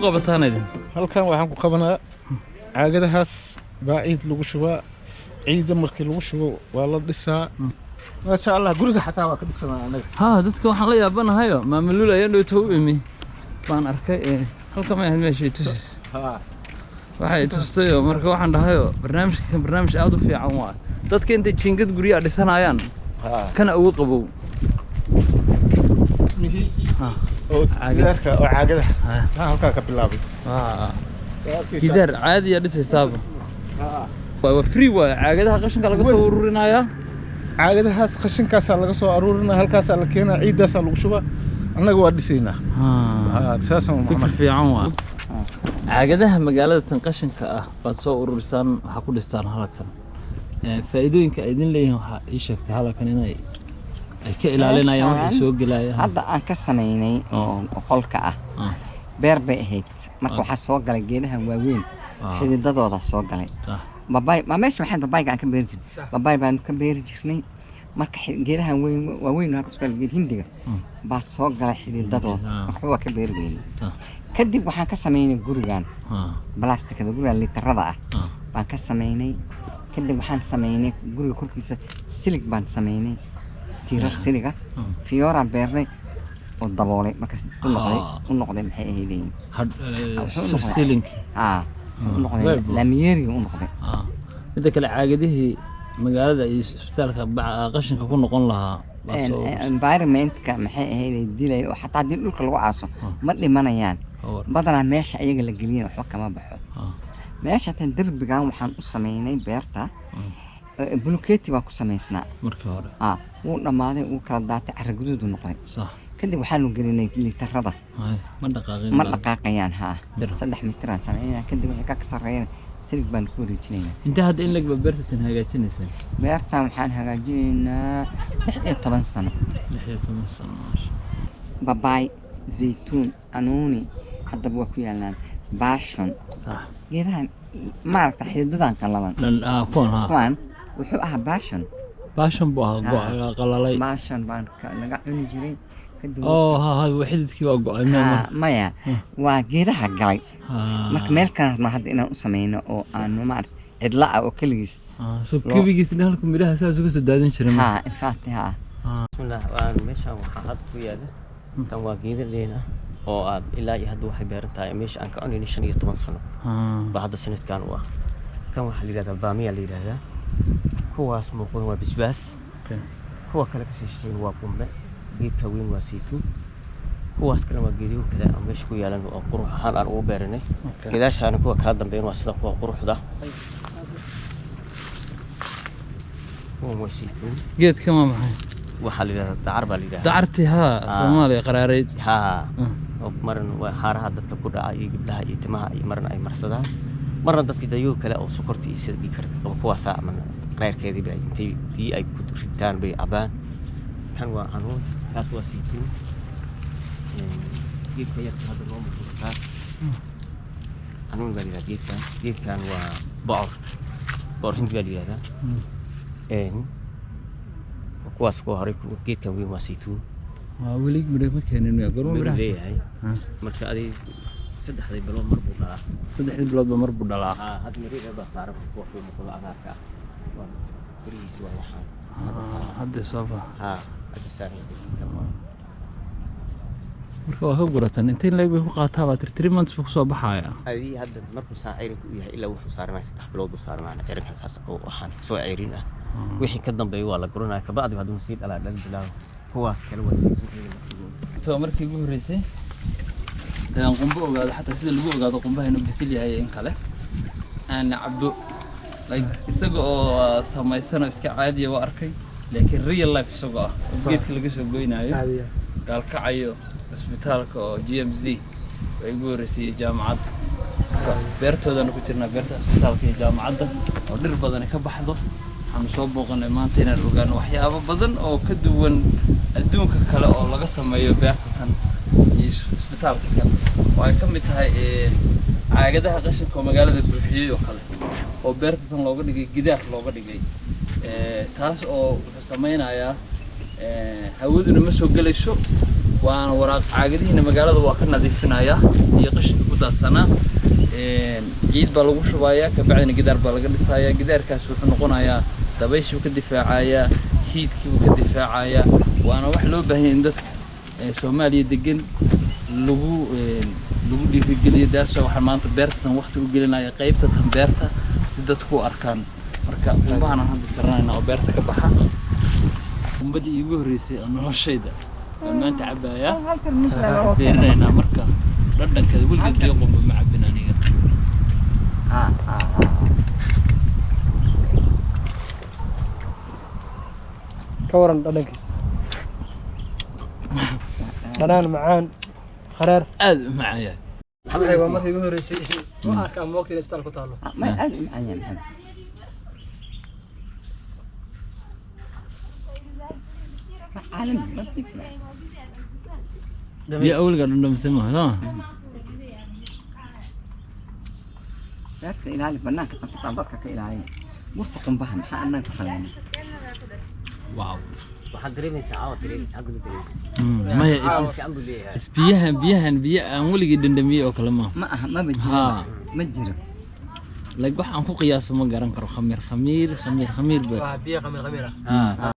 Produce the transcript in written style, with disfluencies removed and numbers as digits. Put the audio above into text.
qabataan idin? Halkan waxaan ku qabanaa caagadahaas baa ciid lagu shubaa. Ciidda markii lagu shubo waa la dhisaa, maasha Allah. Guriga xataa waa ka dhisanaa anaga. Ha, dadka waxaan la yaabanahayo, maamuluul ayaan dhowto u imi baan arkay ee halka ma ahayd meesha i tusis. Ha. Waxay i tustayoo marka waxaan dhahayoo barnaamijkan barnaamij aad u fiican waa dadka intay jiingad guryaha dhisanayaan kana ugu qabow. Mihi oo Caagad. Gidaarka oo caagadaha. Taa halkaa ka bilaabay. Waa Waa arkaysaa. Gidaar caadiya dhisaysaaba. Ha. Waa free waay, caagadaha qashinka laga soo ururinayaa. Caagadahaas qashinkaasaa laga soo aruurinaa, halkaasaa la keenaa, ciiddaasaa lagu shubaa, annaga waa dhisaynaa. Ha, saasaan Fikir macnaha. fiican waa. Caagadaha magaalada tan qashinka ah baad soo ururisaan, waxaa ku dhistaan halkan. Faa'iidooyinka ay idin leeyihiin waxaa ii sheegtay halkan inay ay ka ilaalinayaan wixii Meeshaan soo gelaya. Hadda aan ka samaynay oo qolka ah beer bay ahayd. Marka waxaa soo galay geedahan waaweyn, xididadooda soo galay. Babay ma meesha waxaan babayga aan ka beeri jirnay, babay baan ka beeri jirnay. Marka geedahan weyn waaweyn halka soo galay, geed hindiga baa soo galay xididadooda. Waxba waa ka beeri weynay. Kadib waxaan ka samaynay gurigan blastikada, gurigan litarada ah baan ka samaynay. Kadib waxaan samaynay guriga korkiisa silig baan samaynay, tiirar siliga fiyooraan beernay oo daboolay. Markaas u noqday u noqday maxay ahaydeen wuxuu u noqday- Silinki. Haa, u noqday Very good. laamiyeeri u noqday. Midda kale, caagadihii magaalada iyo isbitaalka qashinka ku noqon lahaa baa soo urursay. Environmentka maxay ahayd dilay oo xataa haddii dhulka lagu aaso ma dhimanayaan. Badanaa meesha ayaga la geliyana waxba kama baxo. Meesha tan derbigan waxaan u samaynay beerta bulkeeti baa ku samaysnaa. Markii hore. Ah, wuu dhammaaday, wuu kala daatay, carra guduud uu noqday. Kadib waxaanu gelinay litarada. Hay, ma dhaqaaqin. Ma dhaqaaqayaan, haa. Bir. 3 mitiraan samaynaa, kadib wixii ka sarreeyana silig baan ku wareejinaynaa. Intee hadda in legba beerta tan hagaajinaysaan? Beertan waxaan hagaajinaynaa 16 sano. 16 sano, maasha. Babaay, zaytuun, anuuni haddaba waa ku yaalaan, baashon. Geedahan maaragta xididadan qallalan. Dhan kuwan, ha. Kuwan wuxuu ahaa baashon. Baashan buu ahaa. Qalalay. Baashon baan naga cuni jiray kadib. Oo ha ha, xididkii waa go'ay meel marka. Maya, waa geedaha galay. Marka meel kale rabnaa hadda inaan u sameyno oo aanu maaragta cidla ah oo keligiis. So kebigiis dhan halka midhaha saas uga soo daadin jiray marka. Ha, in fact, ha. Bismillah, waan meeshaan waxaa hadda ku yaala tan waa geeda liin ah oo aad ilaa iyo hadda waxay beeran tahay meesha aan ka cunayno 15 sano baa hadda sanadkan u ah. Kan waxaa la yidhahdaa baamiya la yidhahdaa. Kuwaas muuqdan waa basbaas. Kuwa kale kasii shisheeya waa qumbe. Geedka weyn waa saytuun. Kuwaas kale waa geedyo kale oo meesha ku yaalan oo qurux ahaan aan ugu beeranay. Gadaashaana kuwa kaa dambeyn waa sida kuwa quruxda. Kuwan waa saytuun. Geedkan waa maxay? Waxaa la yidhahdaa dacar baa la yidhahdaa. Dacartii, haa. Soomaaliya qaraareyd. Haa. Oo marna waa haaraha dadka ku dhaca iyo gabdhaha iyo timaha iyo marna ay marsadaan, marna dadka dayow kale oo sokorta iyo sida dhiig karka qaba kuwaasaa ama qeyrkeedii bay intay biyo ay ku ritaan bay cabaan. Kan waa canuun, kaas waa saytuun. Geedka yarka hadda noo muuqdo kaas canuun baa la yidhahdaa. Geedkan waa bocor, bocor hindi baa la yidhahdaa. Kuwaas kuwa horey, geedkan weyn waa saytuun. Waa weli midho ma keenin miya? Goorma Midho midhaha leeyahay. Marka adig saddexdii bilood mar buu dhalaa. Saddexdii biloodba mar buu dhalaa. Haa, hadda mirihi baa saaran, kuwa kuu muuqdo cagaarka ah waa mirihiisi, waa waxaan hadda saaran. Hadda soo bax. Haa, hadda saaran yahay. Marka waa ka guratan, intee leeg bay ku qaataa baa tiri? 3 months buu kusoo baxaya. Adii hadda markuu saa ceyrinka u yahay ilaa wuxuu saaranaya 3 bilood buu saaranaya ceyrinka, saas oo waxaan soo ceyrin ah. Wixii ka dambeeya waa la guranaya, kabacdi hadduu sii dhalaa dhal bilaabo. Kuwaas kale waa saytuun iyaga laftigooda. Waa markii ugu horreysay aan qumbo ogaado, xataa sida lagu ogaado qumbaha inuu bisil yahay iyo in kale aan cabbo, like isaga oo samaysan oo iska caadiya waa arkay, laakiin real life isagoo ah oo geedka laga soo goynayo Gaalkacayo cisbitaalka oo GMC way ugu horreysay iyo jaamacadda. Marka beertoodana ku jirnaa, beerta cisbitaalka iyo jaamacadda oo dhir badani ka baxdo. Waxaanu soo booqanay maanta inaan ogaano waxyaabo badan oo ka duwan adduunka kale oo laga sameeyo beerta tan iyo isbitaalka kale, oo ay ka mid tahay caagadaha qashinka oo magaalada buuxiyey oo kale oo beerta tan looga dhigay gidaar looga dhigay. Taas oo wuxuu sameynayaa hawaduna ma soo gelayso, waana waraaq caagadihiina magaalada waa ka nadiifinayaa. Iyo qashinka ku daadsanaa ciid baa lagu shubayaa, kabacdina gidaar baa laga dhisayaa. Gidaarkaas wuxuu noqonayaa dabayshuu ka difaacayaa, heat-kiibuu ka difaacayaa. Waana wax loo baahan yahay in dadka Soomaaliya degan lagu dhiirigeliyo. Daasoo waxaan maanta beertan waqti u gelinaya, qaybta tan beerta, si dadku u arkaan. Marka qumbahan aan hadda taranayna oo beerta ka baxa, qumbadii iigu horreysay oo noloshayda baan maanta cabayaa. Hal tarmuus leh loo keeno. Fiirinaynaa marka dhadhankeeda. Weligeed biyo qumba ma cabin aniga. Ha ha ha. Ka waran dhadhankiisa? Dhanaan, macaan, kharaar? Aad u macaan yahay. Waxay waa markii ugu horreysay oo arkaa moogta inay isbitaal ku taalo. Ma aad u macaan yahay, Maxamed. Wax caalami ma bifna. Biyo awliga dhadhamsan maaha, soo ma? Beerta ilaali, banaanka tan ku taal dadka ka ilaaliya. Murta qumbaha maxaa annaga ku falaynaa? Wow. Waxaad dareemaysaa caawa, dareemaysaa xagga dareemaysaa. Maya, Caawa fiican buu leeyahay. Is biyahan biyo aan weligii dhandhamiyey oo kale maaha. Ma aha, maba jiro. Ma jiro. Like, wax aan ku qiyaaso ma garan karo. Khamiir khamiir khamiir khamiir ba. Waa biyo khamiir khamiir ah.